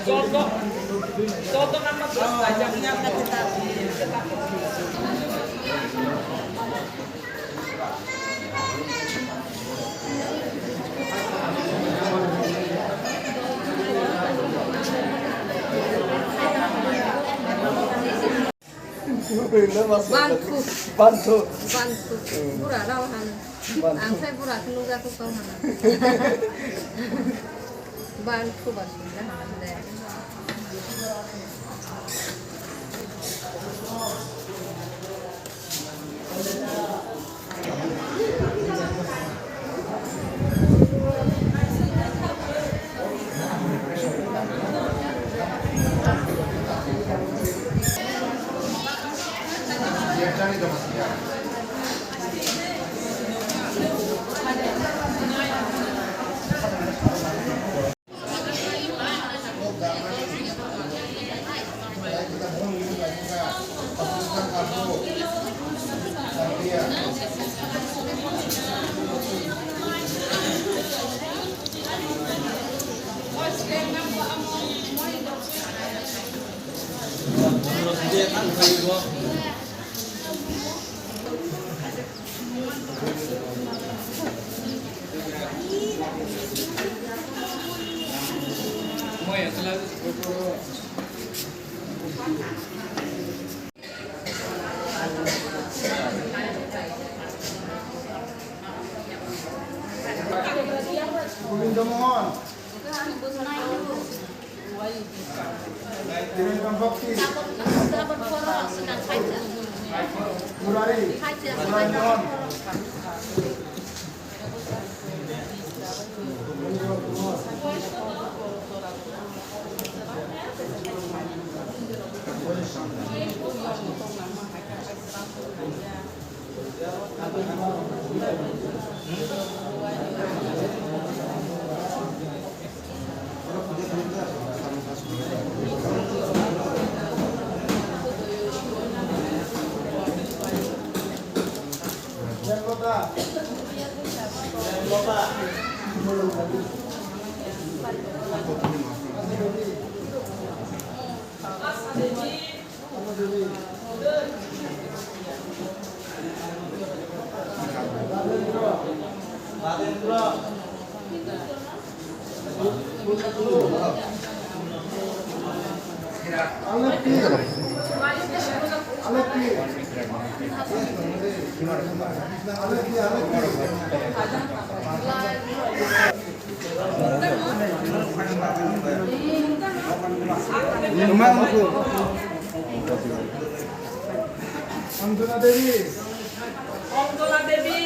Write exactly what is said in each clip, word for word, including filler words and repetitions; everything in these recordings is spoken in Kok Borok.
চোদ্দ, চোদ্দ নম্বর ক্লাস পাইছে। Banthu. Banthu. Banthu. Hmm. Bura rao hano. Banthu. Ang sai bura khe nukjak khe tong hano. Banthu ba sungja hano de. Govinda Mohan. Niranjan Bhakti. Murari. Murari Mohan. Anjana Devi. Anjana Devi.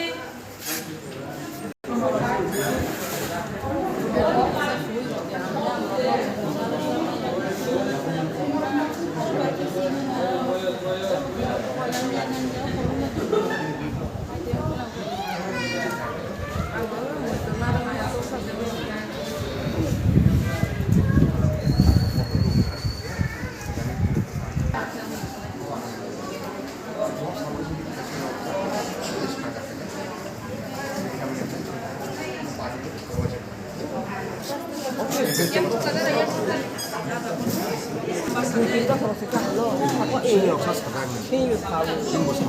Sini rok sa sajak ni. Sini rok sa. Sini bo sa.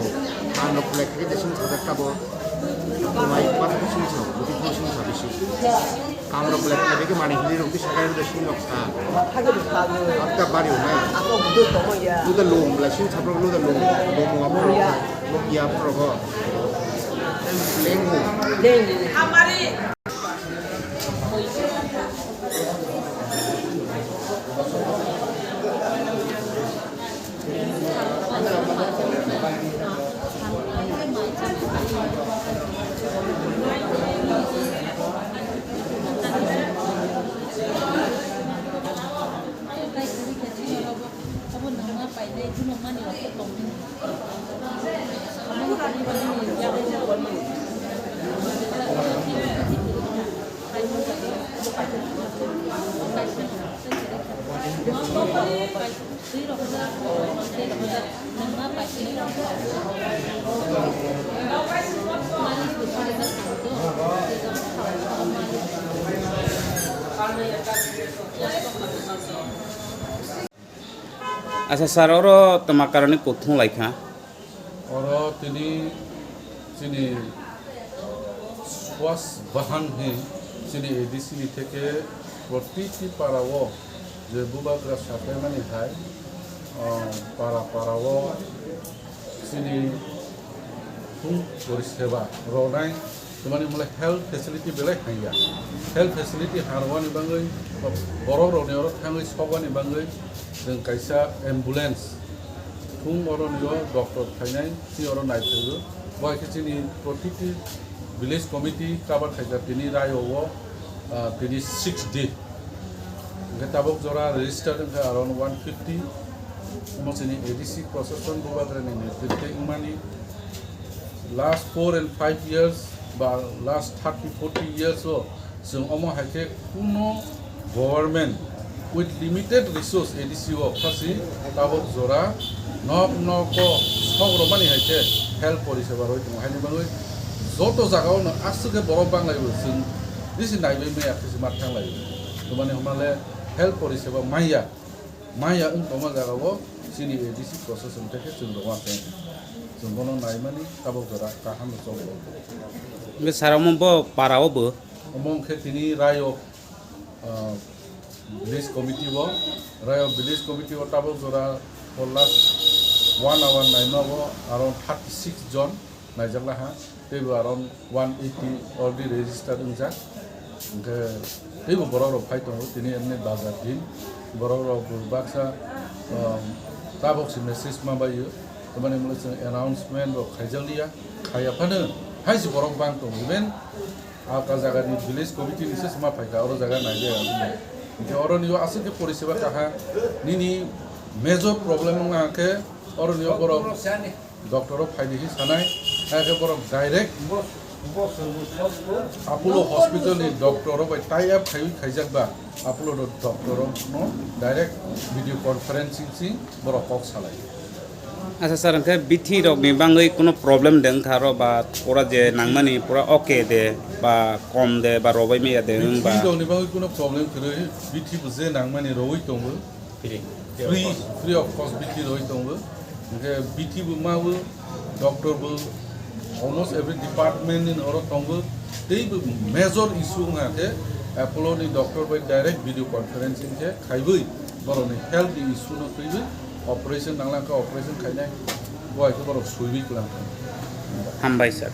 Ang rok belai khe de sini sajak ta bo. Mai par sini sa. Buti sini sa bisi. Kam rok belai khe de mani hili rok bisa khe de sini rok sa. Apa bari o na. Apa budu tomo ya. Lu da lum belai sini sa bro lu da lum. Lum apa rok. Lum ya apa rok. Lenggu. Lenggu. Acha sir, oro twma karoni kuthung laikha. Oro tini chini Swas Bahan hi chini A D C ni theke protiti para o je bubagra saklaimani hai, ah, para para o chini thung poriseba ronai, tamani mole health facility belai haiya. Health facility harwani bangwi, borok rokni oro thangwi sokani bangwi chwng kaisa ambulance thung oro nio doctor phainai, chini oro naiphaio. Bo hai khe chini protiti village committee cover khaijak tini rayo o, ah, tini six D. Hingke tabok jora registered wngkha around one fifty. Omo chini A D C procession bubagrani netrite wngmani last four and five years ba last thirty forty years o chwng omo hai khe kuno government with limited resource A D C o phasi tabok jora nok nok o sok romani hai khe health poriseba roi tongo. Haini bagwi joto jaga o no aswk khe borok banglaio chwng bisi naibai maya khe se ma thanglaio. Tomani hwnmale health poriseba maya, maya wng tongma jaga o chini A D C procession theke chwng rwma khe chwng bono naimani tabok jora kaham no choli. Hingke sir, omo bo para o bo? Omo hingke tini rayo, ah, village committee o, rayo village committee o tabok jora for last one hour naima o around thirty six jon naijak laha, teibo around one eighty already registered wngjak. Hingke teibo borok rok phai tongo, tini emni bazar din, borok rok bo baksa, um, tabok se message ma baio, tamani mole chwng announcement rok khaijak liya, khaya phano hai se borok bang tongo, even alka jaga ni village committee ni se ma phaikha, oro jaga nai liya. Hingke oro ni o aswk khe poriseba kaha, nini major problem wngkha khe oro ni o borok doctor o phaidi hi sanai, hai khe borok direct Apollo Hospital ni doctor o bai tie up khaiwi khaijak ba Apollo do-, doctor o no direct video conferencing si borok kok salai. Acha sir, hingke bithi rok ni bangwi kuno problem de wngkha ro ba pura je nangmani pura okay de ba kom de ba robai maya de wng ba? Bithi rok ni bangwi kuno problem kwrwi, bithi bo je nangmani rowi tongo. Free, free, free of cost bithi roi tongo. Hingke bithi bo mawo, doctor bo almost every department ni oro tongo. Tei bo major issue wngkha khe Apollo ni doctor bai direct video conferencing khe khaiwi borok ni health ni issue no twiwi operation nanglang kha operation khainai bo hai khe borok suiwi kwlang kha. Hambai sir.